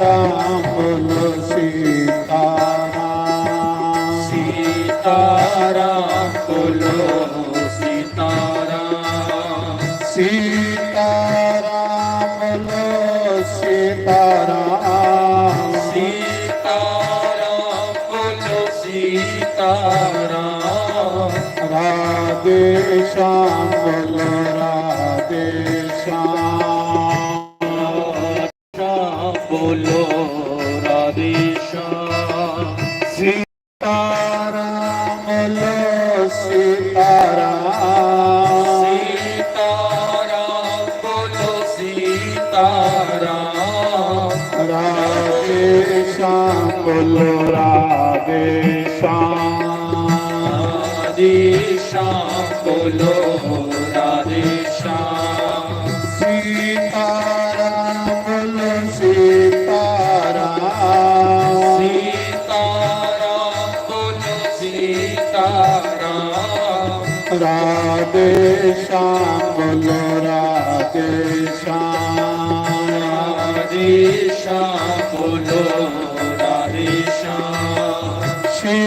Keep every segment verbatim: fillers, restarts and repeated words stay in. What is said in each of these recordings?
राम बोलो सीताराम। सीताराम बोलो सीताराम। सीताराम बोलो सीताराम। सीताराम बोलो सीताराम। राधे श्याम बोलो राधे श्याम। श्याम बोलो राधे श्याम। सीताराम बोलो सीताराम। सीताराम बोलो सीताराम। राधे श्याम बोलो राधे श्याम। राधे श्याम बोलो राधे श्याम। सीताराम बोलो सीताराम। सीताराम बोलो सीताराम। राधे श्याम बोलो राधे श्याम। राधे श्याम बोलो राधे श्याम। श्री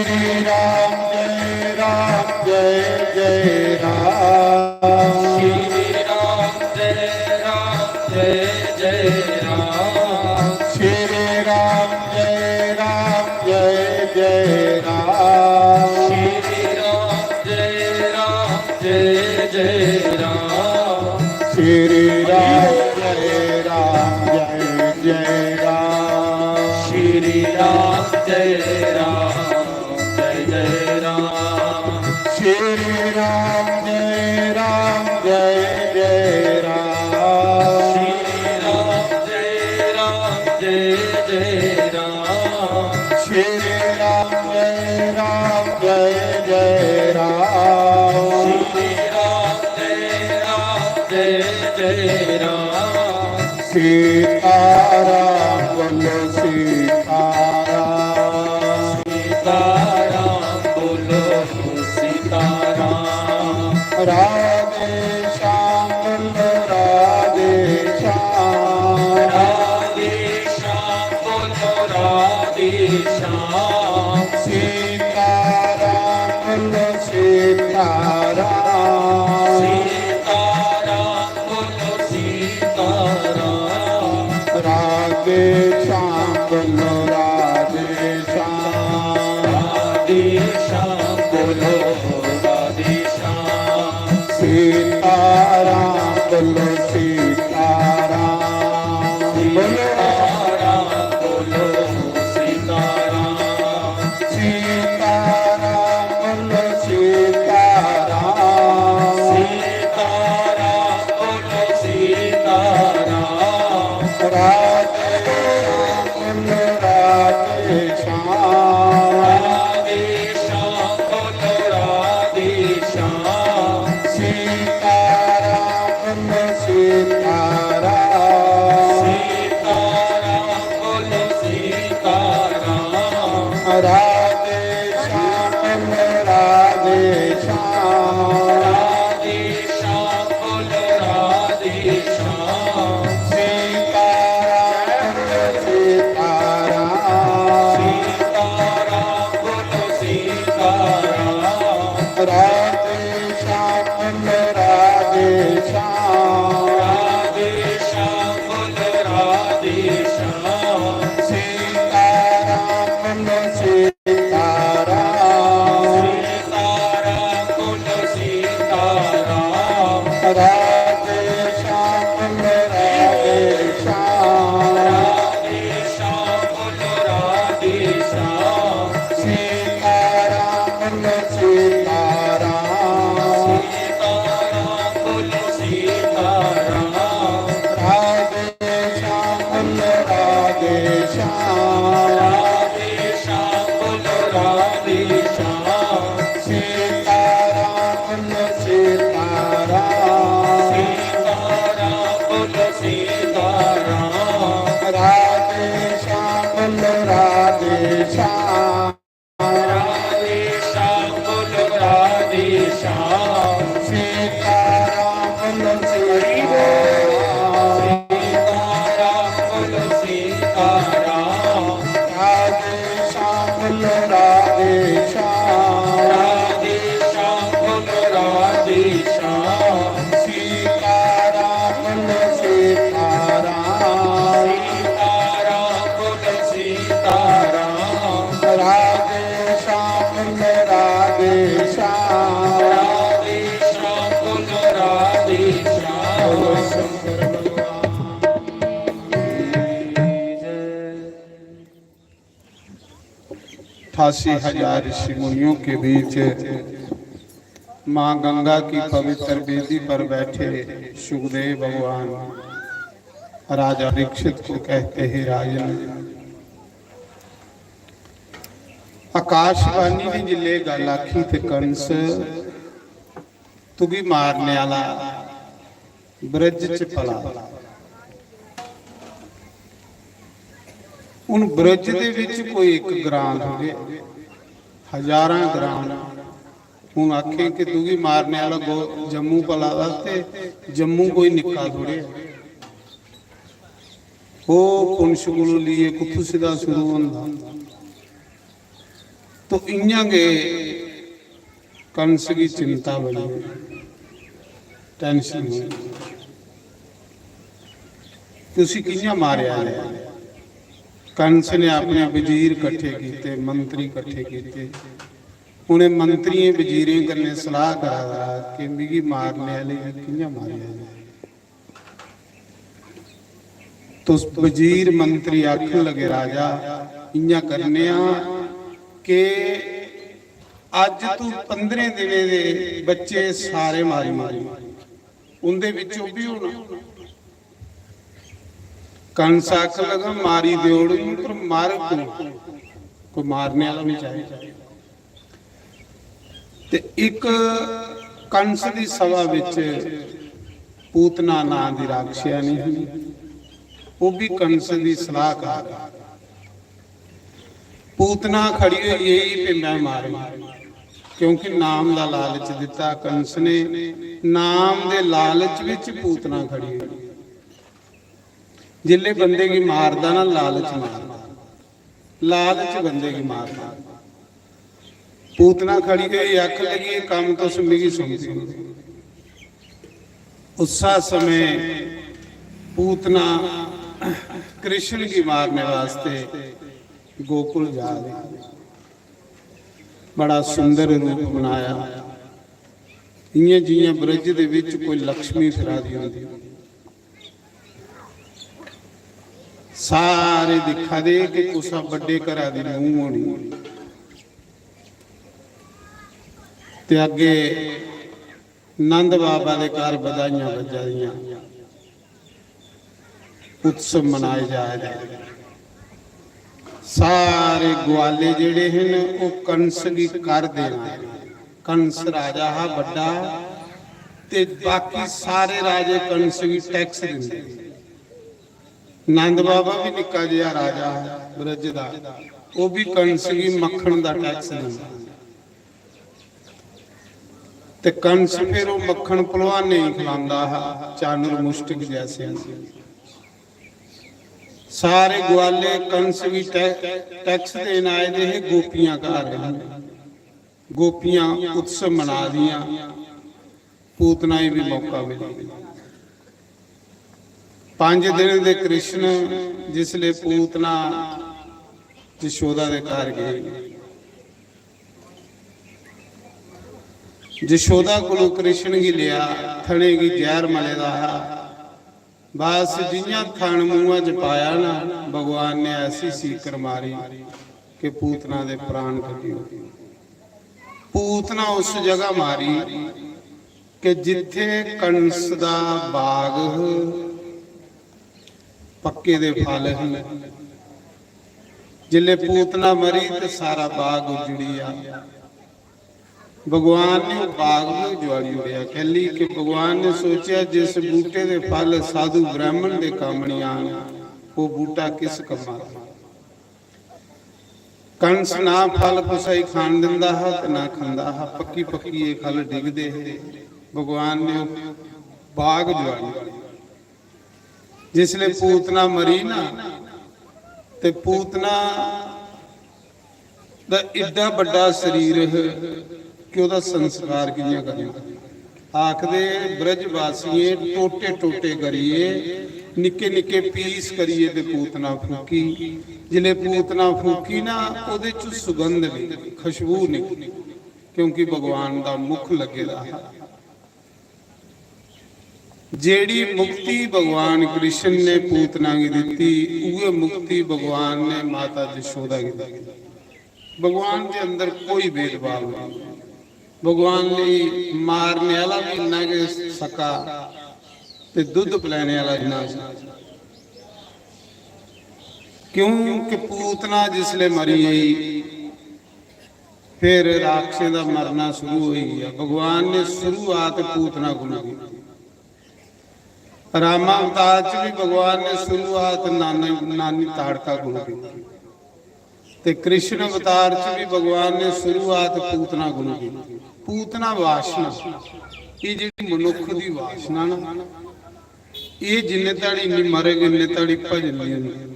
राम जय राम जय जय राम। श्री राम जय राम जय जय राम। श्री राम जय राम जय जय राम। श्री राम जय राम जय जय राम। श्री राम जय राम जय जय राम। श्री राम जय राम जय जय राम। श्री राम जय राम जय जय राम। श्री राम जय राम जय जय राम। श्री राम जय राम जय जय राम। श्री राम जय राम जय जय राम। सीताराम बोलो सीताराम। सीताराम बोलो सीताराम। राधे श्याम बोलो राधे श्याम। राधे श्याम बोलो राधे श्याम। सीताराम बोलो सीताराम। सीताराम बोलो सीताराम। राधे श्याम बोलो राधे श्याम। राधे श्याम बोलो राधे श्याम। सीताराम बोलो सीताराम। बोलो सीताराम बोलो सीताराम। सीताराम बोलो सीताराम। सीताराम बोलो सीताराम। राधे श्याम बोलो राधे श्याम। राधे श्याम बोलो राधे श्याम। सीताराम बोलो सीताराम। सीताराम बोलो सीताराम। राधे श्याम बोलो राधे श्याम। राधे श्याम बोलो राधे श्याम। सीताराम बोलो सीताराम। सीताराम बोलो सीताराम। राधे श्याम बोलो राधे श्याम। राधे श्याम बोलो राधे श्याम। सीताराम बोलो सीताराम। सीताराम बोलो सीताराम। राधे श्याम बोलो राधे श्याम। राधे श्याम बोलो राधे श्याम। सीताराम बोलो सीताराम। सीताराम बोलो सीताराम। राधे श्याम बोलो राधे श्याम। राधे श्याम बोलो राधे श्याम। सीताराम बोलो सीताराम। सीताराम बोलो सीताराम। राधे श्याम बोलो राधे श्याम। राधे श्याम बोलो राधे श्याम। सीताराम बोलो सीताराम। सीताराम बोलो सीताराम। अस्सी हजार ऋषि मुनियों के बीच माँ गंगा की पवित्र वेदी पर बैठे सुखदेव भगवान राजा परीक्षित को कहते हैं, राजन, आकाशवाणी ने जिले गल आखी ते कंस तुगी मारने आला ब्रज च पला। हुन ब्रज दे विच कोई इक ग्रां थोड़े, हजारां ग्रां न। हुन आखे कि तुगी मारने आला गो-, जम्मू पला दा, ते जम्मू कोई निक्का थोड़े ऐ। ओह पुंछ कोलू लेइयै कुत्थू सिद्धा शुरू होंदा। तो इ'यां गै कंस गी चिंता बनी, टेंशन बनी कि उसी कि'यां मारेआ जाए। कंस ने अपने वजीर कट्ठे कीते, मंत्री कट्ठे कीते। उ'नें मंत्रियें वजीरें कन्नै सलाह करा दा कि मिगी मारने आह्ले गी कि'यां मारेआ जाए। तुस वजीर मंत्री आखन लगे, राजा, इ'यां करने आं कि अज्ज तू पंदरें दिनें दे बच्चे सारे मारी मारी, उं'दे बिच ओह् बी होना। कंस आखन लगा, मारी देओ, पर मार कु'न? कोई मारने आह्ला बी चाहिदा। ते इक कंस दी सभा विच पूतना नां दी राक्षसनी ही, ओह भी कंस दी सलाहकार। पूतना खड़ी होई गेई कि मैं मारूं, क्योंकि नाम दा लालच दिता कंस ने। नाम दे लालच विच पूतना खड़ी होई। जिल्ले बंदे गी मारदा ना, लालच मारदा, लालच बंदे गी मारदा। पूतना खड़ी होई आखन लगी, "एह् कम्म तुस मिगी सौंपी ओड़ो।" उस्सा समें पूतना कृष्ण गी मारने वास्ते गोकुल जा रही। बड़ा सुंदर रूप बनाया, इ'यां जि'यां ब्रज दे विच कोई लक्ष्मी फिरा दी होंदी। सारे दिक्खा दे कि कुसा बड्डे घरा दी नूंह होनी। ते अग्गे नंद बाबा दे घर बधाइयां बज्जा दियां, उत्सव मनाए जा रहे। सारे ग्वाले जेह्ड़े हे न, ओह् कंस गी कर देना। कंस राजा हा बड्डा, ते बाकी सारे राजे कंस गी टैक्स दिंदे। नंद बाबा भी निक्का जेहा राजा हा ब्रज दा, ओह् भी कंस गी मक्खन दा टैक्स दिंदा। ते कंस फिर ओह् मक्खन पहलवानें गी खलांदा हा, चाणुर मुष्टिक जैसे। सारे ग्वाले कंस गी टै-, टैक्स देन आए दे हे, गोपियां घर हियां। गोपियां उत्सव मना दियां, पूतना गी भी मौका मिली। पंज दिन दे कृष्ण जिसले पूतना जशोदा दे घर गए, जशोदा कोलों कृष्ण गी लिया, थने गी जहर मले दा हा। बस जि'यां थन मूंहा च पाया ना, भगवान ने ऐसी सीकर मारी कि पूतना दे प्राण कड्ढी ओड़े। पूतना उस जगह मारी कि जित्थे कंस दा बाग ह, पक्के दे फल ह। जिसले पूतना मरी ते सारा बाग उजड़ी आ। भगवान ने ओह् बाग भी उजाड़ी ओड़ेआ। कैली कि भगवान ने सोचेआ, जिस बूटे दे फल साधु ब्राह्मण दे कम्म नहीं आन, ओह् बूटा किस कम्मा दा? कंस ना फल कुसै गी खान दिंदा हा ते ना खंदा हा। पक्की पक्की एह् फल डिगदे हे। भगवान ने ओह् बाग जुआड़ी। जिसले पूतना मरी ना, ते पूतना दा एड्डा बड्डा शरीर ह कि ओह्दा संस्कार कि'यां करना। आखदे ब्रजवासियें टोटे टोटे करियै, निक्के निक्के पीस करियै ते पूतना फूकी। जिसले पूतना फूकी ना, ओह्दे च सुगंध नहीं, खुशबू नहीं, क्योंकि भगवान दा मुख लग्गे दा हा। जेड़ी मुक्ति भगवान कृष्ण ने पूतना गी दित्ती, उहे मुक्ति भगवान ने माता जशोदा गी दित्ती। भगवान दे अंदर कोई भेदभाव नहीं। भगवान लेई मारने आह्ला भी इन्ना गै सक्का ते दुद्ध पलैने आह्ला इन्ना सा। क्योंकि पूतना जिसले मरी गई, फिर राक्षसें दा मरना शुरू होई गेआ। भगवान ने शुरुआत पूतना कोला की। रामावतार च भी भगवान ने शुरुआत नानी, नानी ताड़का कोला की। ते कृष्ण अवतार च भी भगवान ने शुरुआत पूतना कोला की। पूतना वासना, ये जेह्ड़ी मनुक्ख दी वासना ना, ये जिन्ने धड़ी नहीं मरेगी, इन्ने धड़ी भजन नहीं होंदे।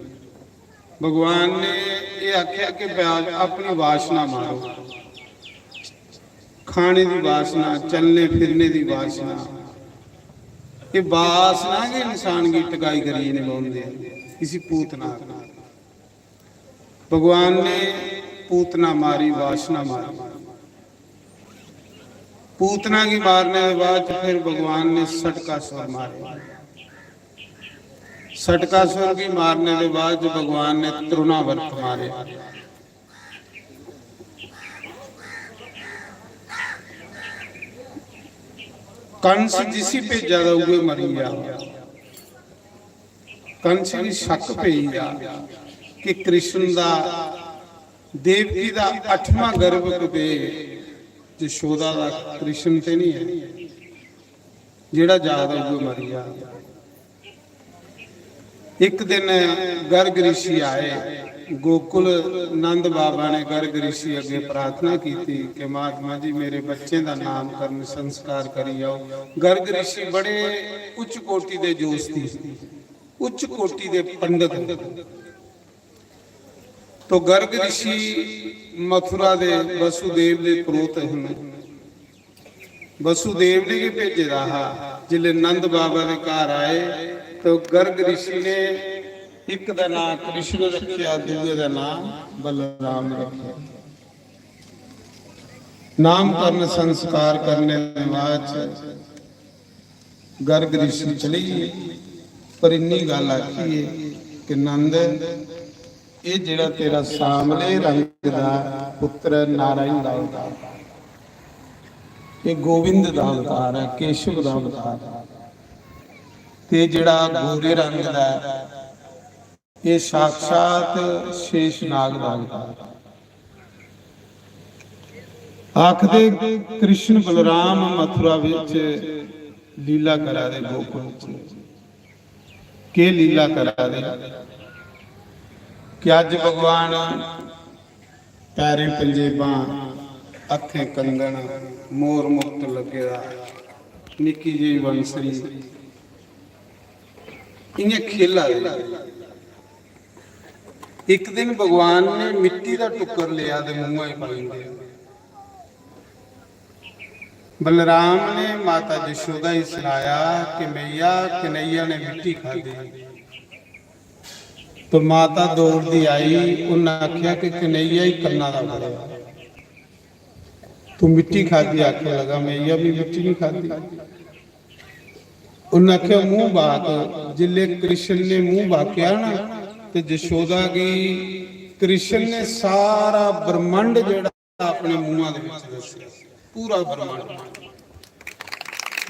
भगवान ने ये आख्या कि प्यार, अपनी वासना मारो, खाने दी वासना, चलने फिरने दी वासना, ये वासना गै इंसान गी टकाई करियै निभाउंदे आ। इसी पूतना आखदे। भगवान ने पूतना मारी, वासना मारी। पूतना गी मारने दे बाद च फिर भगवान ने सटकासुर मारे। सटकासुर गी मारने दे बाद च भगवान ने तृणावर्त मारे। कंस जिसी भेजा दा उ'ऐ मरी गेआ। कंस गी शक पेई गेआ कि कृष्ण दा, देवकी दा अठवां गर्भ कुतै जशोदा दा कृष्ण ते नहीं है, जेह्ड़ा जा दा उ'ऐ मरी जा। एक दिन गर्ग ऋषि आए, गोकुल नंद बाबा ने गर्ग ऋषि अग्गे प्रार्थना की कि महात्मा जी, मेरे बच्चे दा नामकरण संस्कार करी आओ। गर्ग ऋषि बड़े उच्च कोटि दे जोशी, उच्च कोटि दे पंडित। तो गर्ग ऋषि मथुरा दे वसुदेव दे पुरोहित हन। वसुदेव ने गै भेजे दा हा। जिसले नंद बाबा दे घर आए तो गर्ग ऋषि ने एक दा नाम कृष्ण रखेआ, दूए दा नाम बलराम रखेआ। नामकरण संस्कार करने दे बाद च गर्ग ऋषि चली गे, पर इन्नी गल्ल आखी है कि नंद, एह् जेह्ड़ा तेरा सांवले रंग दा पुत्र ऐ, नारायण दा अवतार, एह् गोविंद दा अवतार ऐ, केशव दा अवतार ऐ। ते जेह्ड़ा गोरे रंग दा ऐ, एह् साक्षात शेषनाग दा अवतार। आखदे कृष्ण बलराम मथुरा विच लीला करा दे गोकुल च। केह् लीला करा दे कि अज्ज भगवान पैरें पंजेबां, हत्थें कंगन, मोर मुकुट लग्गे दा, निक्की जेही बंसरी, इ'यां खेला दे। एक दिन भगवान ने मिट्टी दा टुक्कर लेआ ते मुंहा च पाई ओड़ेआ। बलराम ने माता जशोदा गी सनाया कि मैया, कन्हैया ने मिट्टी खाधी। तो माता दौड़दी आई, उन्नै आखेआ कि कन्हैया ही कन्ना दा फड़ेआ। तू मिट्टी खादी, आखन लगा, मैया भी मिट्टी नहीं खादी। उन्नै आखेआ, मूंह बाक। जिसले कृष्ण ने मूंह बाकेआ ना, ते जशोदा गी कृष्ण ने सारा ब्रह्मांड जेह्ड़ा अपने मुंहा दे विच दस्सेआ, पूरा ब्रह्मांड।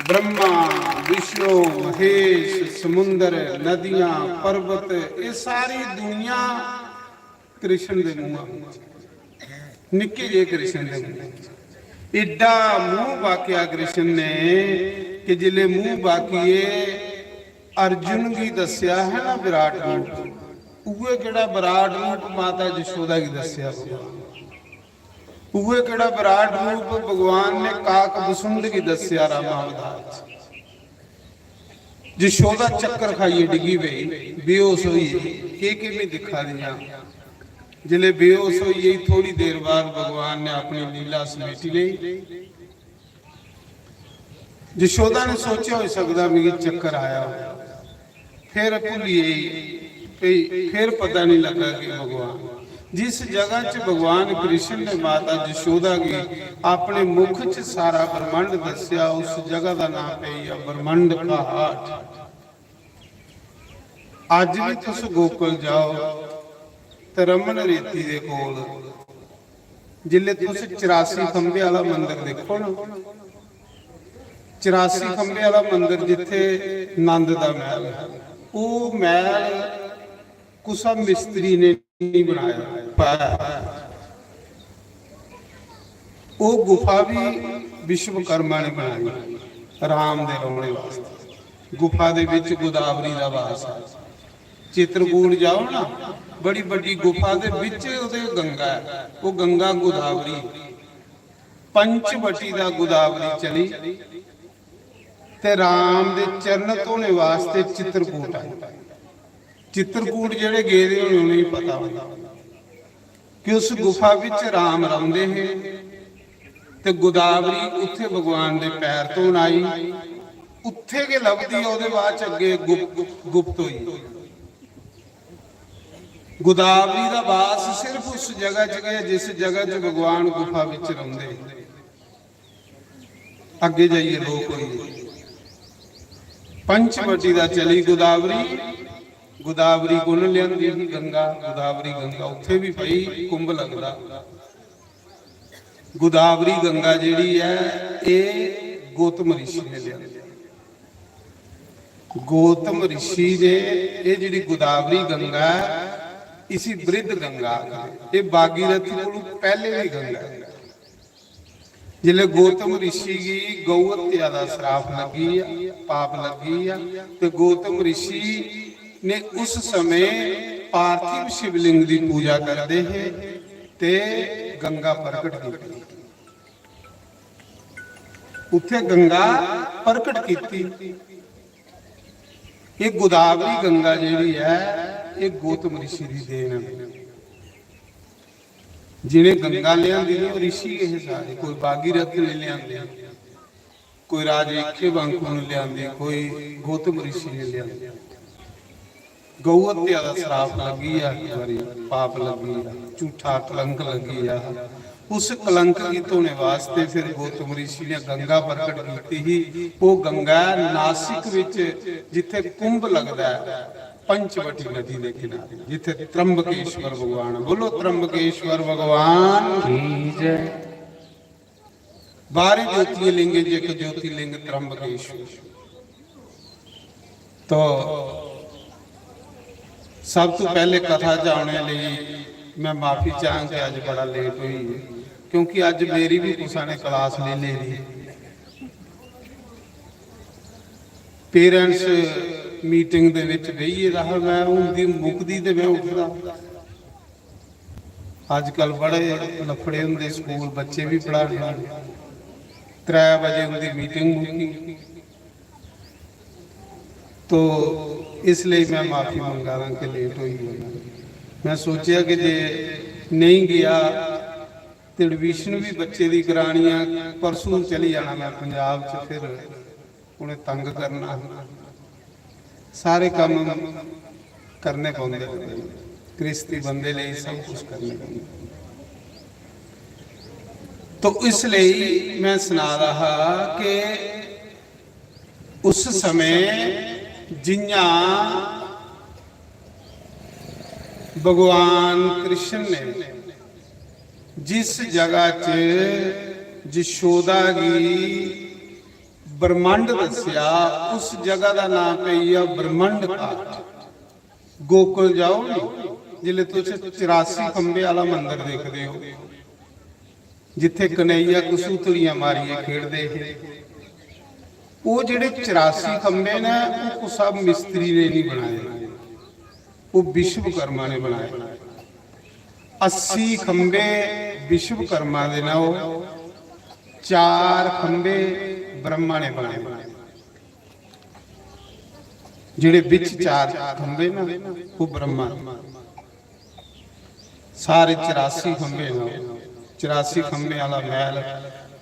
ब्रह्मा, विष्णु, महेश, समुंदर, नदियां, पर्वत, ये सारी दुनिया कृष्ण दे मुंहा विच। निक्के जे कृष्ण दे मुंह। एड्डा मूंह बाकेआ कृष्ण ने कि जिसले मूंह बाकिए अर्जुन गी दस्सेआ है ना विराट रूप, उ'ऐ केह्ड़ा विराट रूप माता जशोदा गी दस्सेआ भगवान। उ'ऐ केह्ड़ा विराट रूप भगवान ने काक बसुंड गी दस्सेआ रामावतार च। जशोदा चक्कर खाइयै डिग्गी पेई, बेहोश होई गेई। केह् केह् में दिक्खा दी आं। जिसलै बेहोश होई गेई, थोड़ी देर बाद भगवान ने अपनी लीला समेटी लेई। जशोदा ने सोचेआ, होई सकदा मिगी चक्कर आया होऐ। फिर भुल्ली गेई, भई फिर पता नहीं लगा कि भगवान, जिस जगह च भगवान कृष्ण ने माता जशोदा गी अपने मुख च सारा ब्रह्मांड दस्सेआ, उस जगह दा नाम पेई गेआ ब्रह्मांड घाट। अज्ज भी तुस गोकुल जाओ ते रमन रेती दे कोल जिसले तुस चरासी खंभे आह्ला मंदर दिक्खो ना, चरासी खंभे आह्ला मंदर जित्थे नंद दा मैह्ल ऐ, ओह् मैह्ल कुसा मिस्त्री ने नहीं बनाया, पाया। ओह् गुफा भी विश्वकर्मा ने बनाई राम दे रौहने वास्ते। गुफा दे विच गोदावरी दा वास है। चित्रकूट जाओ ना, बड़ी बड्डी गुफा दे विच ओह्दे गंगा है, ओह् गंगा गोदावरी। पंचवटी दा गोदावरी चली ते राम दे चरण धोने वास्ते चित्रकूट आई। चित्रकूट जेह्ड़े गेदे होने उ'नेंगी पता होना कि उस गुफा विच राम रौंदे हे ते गोदावरी उत्थे भगवान दे पैर धोन आई, उत्थे गै लभदी ऐ, ओह्दे बाद च अग्गे गुप-, गुप्त होई। गोदावरी दा वास सिर्फ उस जगह च गै जिस जगह च भगवान गुफा विच रौंदे। अग्गे जाइए लोक होई गे। पंचवटी दा चली गोदावरी, गोदावरी कु'न लेआंदी ही? गंगा, गोदावरी गंगा उत्थे भी पई, कुंभ लगदा। गोदावरी गंगा जेह्ड़ी ऐ, एह् गौतम ऋषि ने लेआंदी। गौतम ऋषि ने एह् जेह्ड़ी गोदावरी गंगा ऐ, इसी वृद्ध गंगा आखदे। एह् भागीरथी कोलू पैह्ले दी गंगा ऐ। जिसलै गौतम ऋषि गी गौ हत्या दा श्राप लग्गी गेआ, पाप लग्गी गेआ, ते गौतम ऋषि ने उस समय पार्थिव शिवलिंग दी पूजा करदे हे ते गंगा प्रकट कीती। उत्थे गंगा प्रकट कीती। एह् गोदावरी गंगा जेह्ड़ी ऐ, एह् गौतम ऋषि दी देन ऐ। जि'नें गंगा लेआंदी ही, ओह् ऋषि गै हे सारे। कोई भागीरथ ने लेआंदी, कोई राजे इक्के बांकू ने लेआंदी, कोई गौतम ऋषि ने लेआंदी। गौ हत्या दा श्राप लग्गी गेआ, इक बारी पाप लग्गी गेआ, झूठा कलंक लग्गी गेआ। उस कलंक गी धोने वास्ते फिर गौतम ऋषि ने गंगा प्रकट कीती ही। ओह् गंगा ऐ नासिक विच, जित्थे कुंभ लगदा ऐ, पंचवटी नदी दे किनारे, जित्थे त्र्यंबकेश्वर भगवान, बोलो त्र्यंबकेश्वर भगवान की जय। बारह ज्योतिर्लिंगें च इक ज्योतिर्लिंग त्र्यंबकेश्वर। तो सब तो पहले कथा च आने लेई मैं माफी चाहां कि अज बड़ा लेट होई गेआ, क्योंकि अज मेरी भी कुसा ने क्लास लेई लेदी। पेरेंट्स मीटिंग दे विच बेही गेदा हा, मैं हुन दी मुकदी ते मैं उठदा। अजकल बड़े लफड़े होंदे, स्कूल बच्चे भी पढ़ाने होंदे। त्रै बजे उंदी मीटिंग मुक्की, तो इसलिए मैं माफी मंगा रहा कि लेट होई गया। मैं सोचेआ कि जे नहीं गया ते एडमिशन भी बच्चे दी करानी आ, परसों चली जाना मैं पंजाब च, फिर उ'नें तंग करना। सारे कम्म करने पौंदे, गृहस्थी बंदे लेई सब कुछ करने पौंदे। तो इसलिए मैं सना रहा हा कि उस समय जियां भगवान कृष्ण ने जिस जगह च यशोदा गी ब्रह्मांड दस्सेआ, उस जगह दा नाम पेई गेआ ब्रह्मांड घाट। गोकुल जाओ नी, जिसलै तुस चरासी खंभे आह्ला मंदर दिखदे हो, जित्थै कन्हैया कसूतड़ियां मारियै खेढदे हे, ओह् जेह्ड़े चरासी खंभे न, ओह् कुसा मिस्त्री ने नहीं बनाए, ओह् विश्वकर्मा ने बनाए। अस्सी खंभे विश्वकर्मा दे न, ओह् चार खंभे ब्रह्मा ने बनाए। जेह्ड़े बिच चार खंभे न, ओह् ब्रह्मा। सारे चरासी खंभे न, चरासी खंभे आह्ला मैह्ल।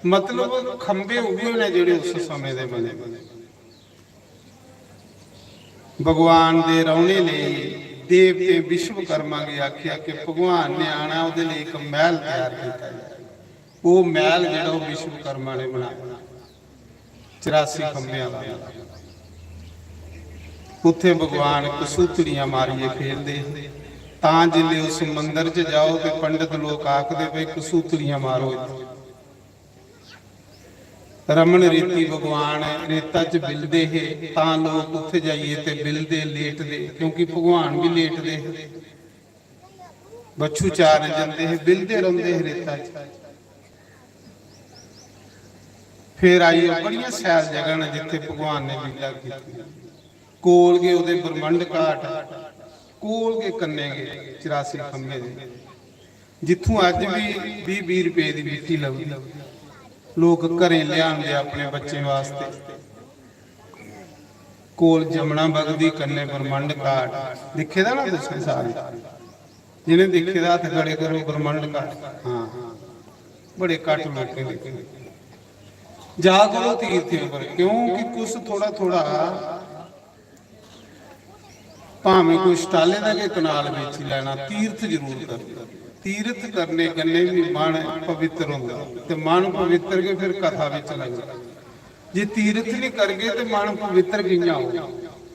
मतलब, खंभे उ'ऐ न जेह्ड़े उस समें दे बने। भगवान दे रौह्ने लेई देवतें विश्वकर्मा गी आखेआ कि भगवान ने आना, ओह्दे लेई इक मैह्ल त्यार कीता जाए। ओह् मैह्ल जेह्ड़ा ओह् विश्वकर्मा ने बनाया, चरासी खंभे आह्ला। उत्थें भगवान कसूतड़ियां मारियै खेलदे हे। तां जिसलै उस मंदर च जाओ ते पंडत लोक आखदे, "भई, कसूतड़ियां मारो।" इत्थै रमन रीति भगवान रेता च बिलदे हे, तां लोक उत्थै जाइयै ते बिलदे, लेटदे, क्योंकि भगवान बी लेटदे हे। बच्छु चारन जंदे हे, बिलदे रौंह्दे हे रेता च। फिर आई, बड़ियां शैल जगह न जित्थै भगवान ने लीला कीती। कोल गै ओह्दे ब्रह्मंड घाट, कोल गै कन्नै गै चरासी खम्भे दे, जित्थूं अज्ज बी बीह् बीह् रपेऽ दी मिट्टी लभदी। लोक घरें लेआंदे अपने बच्चें वास्ते। कोल जमुना बगदी, कन्नै ब्रह्मंड घाट। दिक्खे दा ना तुसें सारे? जि'नें दिक्खे दा हत्थ खड़े करो, ब्रह्मंड घाट। हां, बड़े घट्ट लोकें दिक्खे। जा करो तीर्थें पर, क्योंकि कुछ थोड़ा थोड़ा, भामें कोई स्टाले दा गै कनाल बेची लैना, तीर्थ जरूर करना। तीर्थ करने कन्नै बी मन पवित्र होंदा, ते मन पवित्र गै फिर कथा बिच लगदा। जे तीर्थ नहीं करगे ते मन पवित्र कि'यां होग?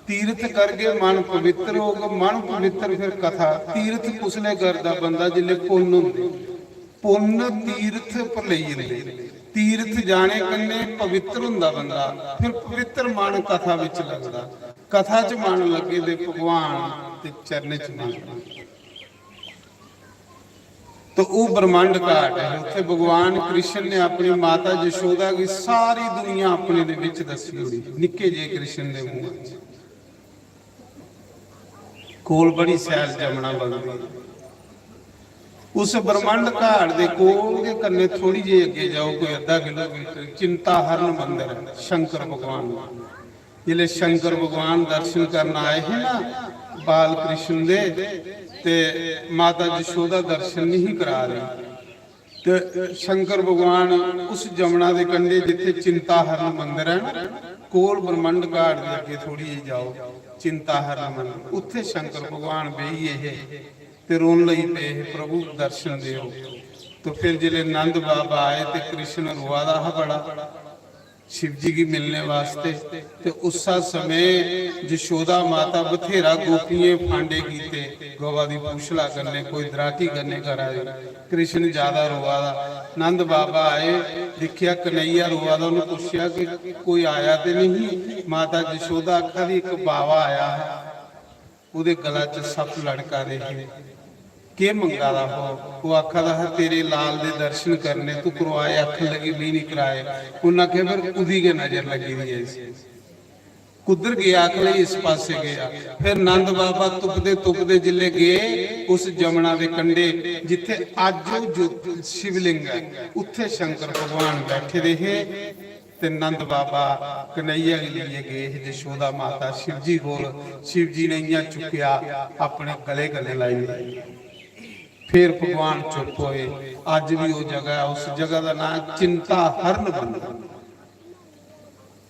तीर्थ करगे, मन पवित्र होग, मन पवित्र फिर कथा। तीर्थ कुसलै करदा बंदा? जिसलै पुन्न होंदे। पुन्न तीर्थ पर लेई जंदे। तीर्थ जाने कन्नै पवित्र होंदा बंदा, फिर पवित्र मन कथा बिच लगदा। कथा च मन लग्गे ते भगवान ते चरणें च मन लग्गे। तो ओह् ब्रह्मांड घाट है, उत्थे भगवान कृष्ण ने अपनी माता यशोदा की सारी दुनिया अपने दे विच दसी ओड़ी, निक्के जे कृष्ण दे मुंह च। कोल बड़ी शैल जमुना बगदी। उस ब्रह्मांड घाट दे कोल गै कन्नै थोड़ी जेही अग्गें जाओ, कोई अद्धा किलोमीटर, चिंता हरण मंदर है शंकर भगवान दा। जिसलै शंकर भगवान दर्शन करन आए हे ना बाल कृष्ण दे, ते माता यशोदा दर्शन नहीं करा रही, ते शंकर भगवान उस जमुना दे कंढे जित्थे चिंता हरण मंदर है ना, कोल ब्रह्मंड घाट दे अग्गे थोड़ी जेही जाओ, चिंता हरण मंदर, उत्थे शंकर भगवान बेहिये हे ते रोन लगी पे हे, "प्रभु दर्शन देओ।" तो फिर जिसलै नंद बाबा आए ते कृष्ण रोआ दा हा बड़ा, शिव जी गी मिलने वास्ते। ते उस्सा समय यशोदा माता बथेरा गोपियें फांडे कीते, गवा दी पूछला करने, कोई दराटी करने करा दे। कृष्ण ज्यादा रोआ दा। नंद बाबा आए, दिक्खेआ कन्हैया रोआ दा, उन्हें पुच्छेआ कि कोई आया ते नहीं? माता यशोदा आखा दी, "एक बावा आया है।" ओह्दे गला च सप्प लटका दे हे। केह् मंगा दा हो? ओह् आखा दा हा, "तेरे लाल दे दर्शन करने, तू करवाए।" आखन लगी, "मी निं कराए।" उन्नै आखेआ, "फिर ओह्दी गै नजर लग्गी दी ऐ इस, कुद्धर गेआ?" आखन लगी, "इस पासे गेआ।" फिर नंद बाबा तुपदे तुपदे जिसलै गे उस जमुना दे कंढे, जित्थै अज्ज ओह् जो-, शिवलिंग ऐ, उत्थै शंकर भगवान बैठे दे हे। ते नंद बाबा कन्हैया गी लेइयै गे हे यशोदा माता शिव जी कोल। शिव जी ने इ'यां चुक्केआ, अपने गले कन्नै लाई लेआ। फिर भगवान चुप होए। अज्ज भी ओह् जगह ऐ, उस जगह दा नांऽ चिंता हरण मंदर।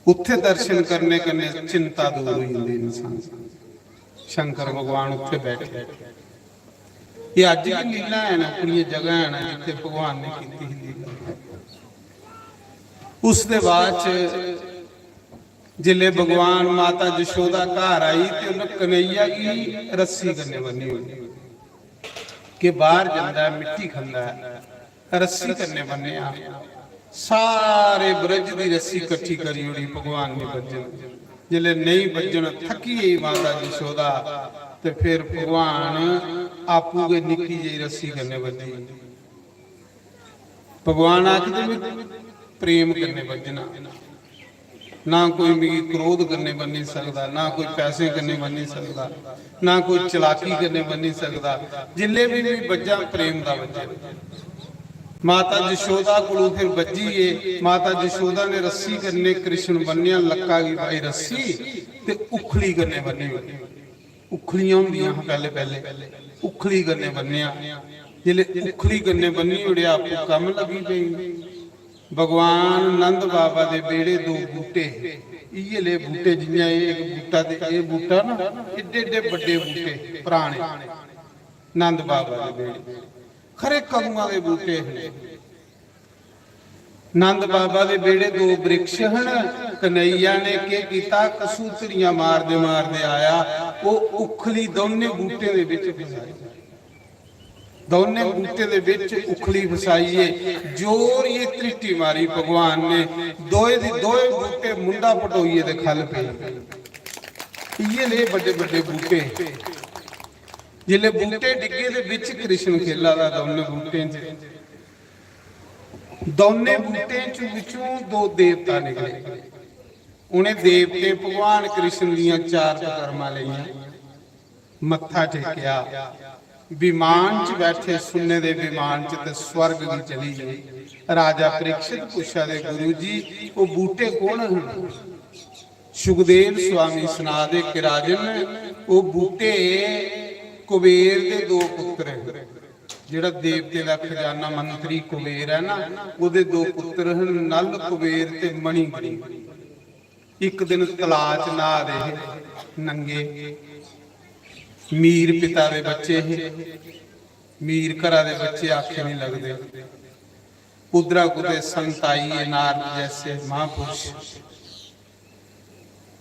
उत्थे दर्शन करने कन्नै चिंता दूर होई जंदी इंसान। शंकर भगवान उत्थे बैठे। ये अज्ज भी लीला है ना, अपनी जगह है ना, जिथे भगवान ने कीती ही लीला। उसदे बाद च जिसले भगवान माता यशोदा घर आई ते उन्हें कन्हैया गी रस्सी कन्नै बन्नी ओड़ी कि बाहर जंदा है, मिट्टी खंदा है। रस्सी कन्नै बन्नेआ। सारे ब्रज दी रस्सी कट्ठी करी ओड़ी, भगवान नी बज्जन। जिसलै नेईं बज्जन, थकी गेई माता यशोदा, ते फिर भगवान आपूं गै निक्की जेही रस्सी कन्नै बज्जी। भगवान आखदे, "में प्रेम कन्नै बज्जना।" ना कोई मिगी क्रोध कन्नै बन्नी सकदा, ना कोई पैसे कन्नै बन्नी सकदा, ना कोई चलाकी कन्नै बन्नी सकदा। जिल्ले भी मी बज्जां प्रेम दा बज्जे। माता यशोदा कोलों फिर बज्जी गे। माता यशोदा ने रस्सी कन्नै कृष्ण बन्नेआ, लक्का गी पाई रस्सी ते उखली कन्नै बन्नी ओड़ी। उखलियां होंदियां हियां पैह्ले पैह्ले, उखली कन्नै बन्नेआ। जिसलै उखली कन्नै बन्नी ओड़ेआ, आपूं कम्म लगी पेई। भगवान नंद बाबा दे बेह्ड़े दो बूह्टे हे, इ'यै ले बूह्टे, जि'यां एह् इक बूह्टा ते एह् बूह्टा ना, एड्डे एड्डे बड्डे बूह्टे पराने नंद बाबा दे बेह्ड़े, खरे कदुआं दे बूह्टे हे। नंद बाबा दे बेह्ड़े दो वृक्ष हन। कन्हैया ने केह् कीता, कसूतड़ियां मारदे मारदे आया, ओह् उखली दौनें बूह्टें दे बिच फसाई। दौनें बूटें दे बिच उखली फसाइयै जोरियै त्रिट्टी मारी भगवान ने। दोए दी दोए बूटे मुंडा पटोइयै ते ख'ल्ल पे। इ'यै नेह् बड्डे बड्डे बूटे, जिसलै बूटे डिग्गे ते बिच कृष्ण खेला दा दौनें बूटें च। दौनें बूटें च बिचों दो देवता निकले। उ'नें देवतें भगवान कृष्ण दियां चार पकरमां लेइयां, मत्था टेकेआ, विमान च बैठे, सुन्ने दे विमान च, ते स्वर्ग गी चली गे। राजा परीक्षित पुच्छा दे, "गुरु जी, ओह् बूटे कौन हन?" सुखदेव स्वामी सना दे कि राजन, ओह् बूटे कुबेर दे दो पुत्र हन। जेह्ड़ा देवतें दा खजाना मंत्री कुबेर ऐ ना, ओह्दे दो पुत्र हन, नल कुबेर ते मणि कुबेर। इक दिन तलाऽ च न्हा दे हे नंगे। मीर पिता दे बच्चे हे, मीर घरा दे बच्चे आखे नहीं लगदे। उद्धरा कुतै संत आई गे, नारद जैसे महापुरुष,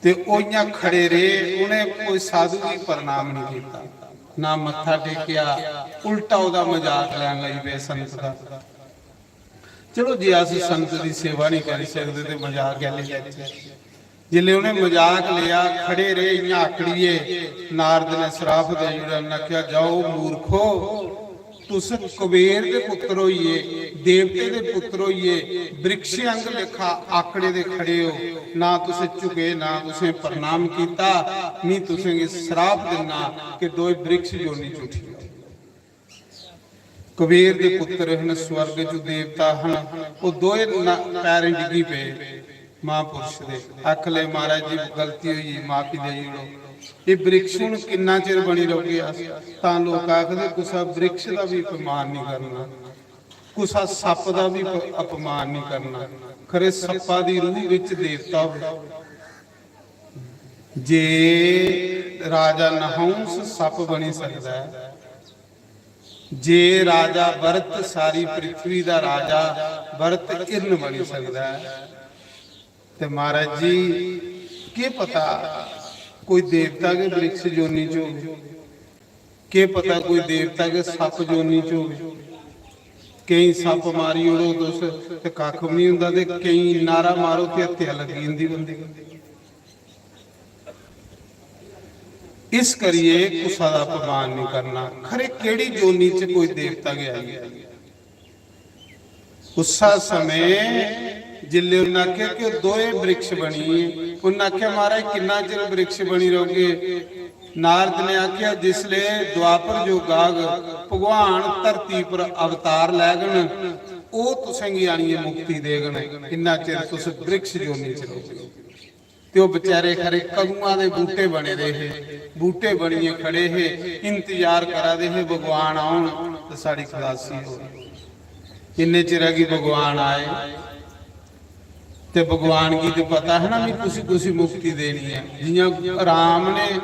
ते ओह् इ'यां खड़े रेह्, उ'नें कोई साधु गी प्रणाम नहीं कीता, ना मत्था टेकेआ, उल्टा ओह्दा मजाक लैन लगी पे संत दा। चलो, जे अस संत दी सेवा नहीं करी सकदे ते मजाक गै लेई लैचे। जिसलै उ'नें मजाक लेआ, खड़े रेह् इ'यां आकड़ियै, नारद ने श्राप देई ओड़ेआ। उ'न्नै आखेआ, "जाओ मूर्खो, तुस कुबेर दे पुत्र होइयै, देवते दे पुत्र होइयै, वृक्ष अंग लेखा आकड़े दे खड़े हो, ना तुसें झुके, ना तुसें प्रणाम कीता, मी तुसें गी श्राप दिन्ना कि दोए वृक्ष योनि च उठी जाओ।" कुबेर दे पुत्र हन, स्वर्ग च देवता हन, ओह् दोए न-, पैरें डिग्गी पे महापुरुष दे। आख ले, "महाराज जी, गलती होई गेई, माफी देई ओड़ो।" एह् वृक्ष हून किन्ना चिर बनी रौह्गे अस? तां लोक आखदे, "कुसै वृक्ष दा बी अपमान नहीं करना, कुसै सप्प दा बी प-, अपमान नहीं करना, खरे सप्पा दी रूह बिच देवता होवे।" जे राजा नहुंस सप्प बनी सकदा ऐ, जे राजा भरत सारी पृथ्वी दा राजा भरत हिरन बनी सकदा ऐ, ते महाराज जी, केह् पता कोई देवता गै वृक्ष योनि च होवे, केह् पता कोई देवता गै सप्प योनि च होवे। केईं सप्प मारी ओड़ो तुस ते कक्ख बी नहीं होंदा, ते केईं नारा मारो ते हत्या लग्गी जंदी बंदे गी। इस करियै कुसा दा अपमान नहीं करना। खरे केड़ी योनि च कोई देवता गै आई ऐ। उस्सा समें जिल्ले उन्नै आखेआ कि ओह् दोए वृक्ष बनिये, उन्नै आखेआ, "महाराज, किन्ना चिर वृक्ष बनी रौह्गे?" नारद ने आखेआ, "जिसले द्वापर युग आग, भगवान धरती पर अवतार लैगन, ओह् तुसेंगी आनियै मुक्ति देगन, इन्ना चिर तुस वृक्ष योनि च रौह्गे।" ते ओह् बेचारे खरे कदुआं दे बूटे बने दे हे, बूटे बनियै खड़े हे, इंतजार करा दे हे भगवान औन ते साढ़ी खलासी होए। इन्ने चिरा गी भगवान आए ते भगवान गी ते पता है ना, मी कुसी कुसी मुक्ति देनी ऐ। जियां राम ने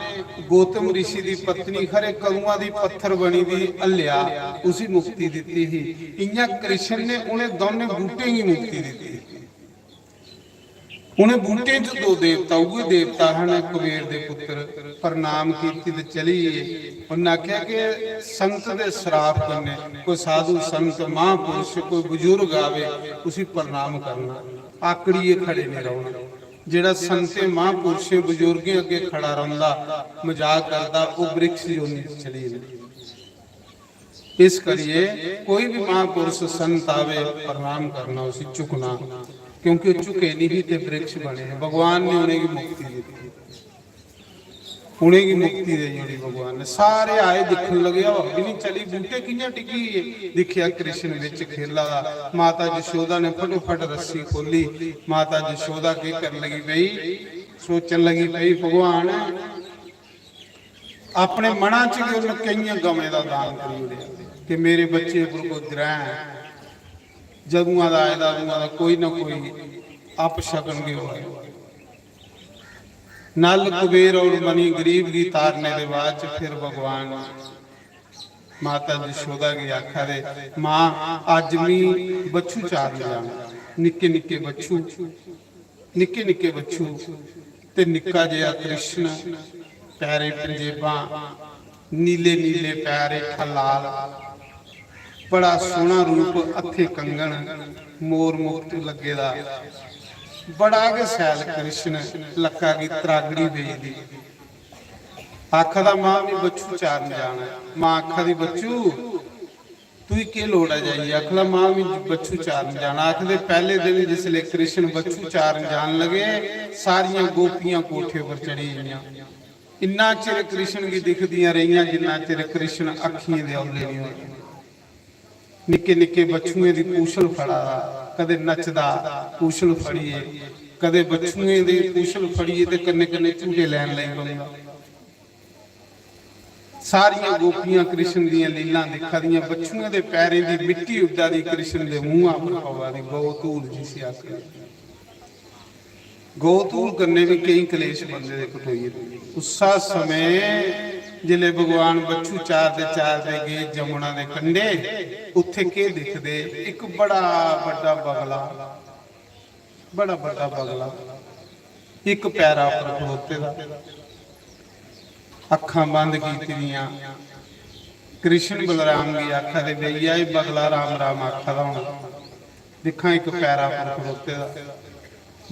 गौतम ऋषि दी पत्नी खरे कदुआं दी पत्थर बनी दी हल्लेआ, उसी मुक्ति दित्ती ही, इयां कृष्ण ने उ'नें दौनें बूटें गी मुक्ति दित्ती। उ'नें बूटें च दो देवता, उ'ऐ देवता हन कुबेर दे पुत्र, प्रणाम कीती ते चली गे। उन्नै आखेआ कि संत दे श्राप कन्नै कोई साधु संत महापुरुष कोई बुजुर्ग आवे, उसी प्रणाम करना, आकड़ियै खड़े नहीं रौहना। जेड़ा संतें महापुरुषें बुजुर्गें अग्गे खड़ा रौंदा, मजाक करदा, ओह वृक्ष योनि च चली जंदा। इस करिए कोई भी महापुरुष संत आवे, प्रणाम करना, उसी झुकना, क्योंकि ओह झुके नहीं ही ते वृक्ष बने। भगवान ने उन्हें मुक्ति दी, उन्हें मुक्ति दे जोड़ी भगवान ने। सारे आए दिखन लगे, और भी नहीं चली, बूटे कियां डिग्गी गे? दिखिया कृष्ण बिच खेला दा। माता जशोदा ने फटोफट रस्सी खोली। माता जशोदा के कर लगी पई, सोचन लगी पई, भगवान अपने मना च गै उन्हें केइयां गवें दा दान करी ओड़ेआ कि मेरे बच्चे उप्पर कोई ग्रह है, जदुआं दा आए दा, अदुआं दा कोई ना कोई अपशगन गै होआ। नल कुबेर और मणि गरीब गी तारने दे बाद च फिर भगवान माता जशोदा गी आखा दे, "मां, अज्ज मी बच्छु चारन जाना।" निक्के निक्के बच्छु, निक्के निक्के बच्छु ते निक्का जेहा कृष्ण, पैरें पंजेबां, नीले नीले पैर, हेठा लाल। बड़ा सोहना रूप, हत्थे कंगन, मोर मुकुट लग्गे दा, बड़ा गै शैल कृष्ण, लक्का गी त्रागड़ी पेई दी। आखा दा, "मां, मी बच्छु चारन जाना ऐ।" मां आखा दी, "बच्चू, तुगी केह् लोड़ ऐ जाइयै?" आखा दा, "मां, मी बच्छु चारन जाना।" आखदे, पैह्ले दिन जिसलै कृष्ण बच्छु चारन जान लगे, सारियां गोपियां कोठे पर चढ़ी गेइयां। इन्ना चिर कृष्ण गी दिखदियां रेहियां जिन्ना चिर कृष्ण अक्खियें दे औले निं होए। निक्के निक्के बच्छुएं दी पूछल फड़ा दा, कदे नचदा पूछल फड़ियै, कदे बच्छुएं दी पूछल फड़ियै ते कन्नै कन्नै झूटे लैन लगी पौंदा। सारियां गोपियां कृष्ण दियां लीलां दिक्खा दियां, बच्छुएं दे पैरें दी मिट्टी उड्डा दी, कृष्ण दे मूंहा पर पवा दी। गौ धूल जिसी आखदे, गौ धूल कन्नै बी केईं कलेश बंदे दे कटोई जंदे। उस्सा समें जिसलै भगवान बच्छु चारदे चारदे गे जमुना दे कंढे, उत्थे केह् दिखदे? इक बड़ा बड्डा बगला, बड़ा बड्डा बगला इक पैरा पर खड़ोते दा, अक्खां बंद कीती दियां। कृष्ण बलराम गी आखा दे, "भैया, एह् बगला राम राम आखा दा होना, दिक्खां इक पैरा पर खड़ोते दा।"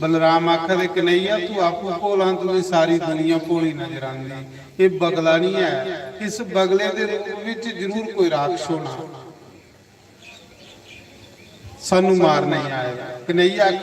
बलराम आखा दे, "कन्हैया, तू आपूं भोला, तुगी सारी दुनिया भोली नजर आंदी। एह् बगला निं ऐ, इस बगले दे रूप बिच जरूर कोई राक्षस होना।" सानू मारने गी आए दा। कन्हैया आखा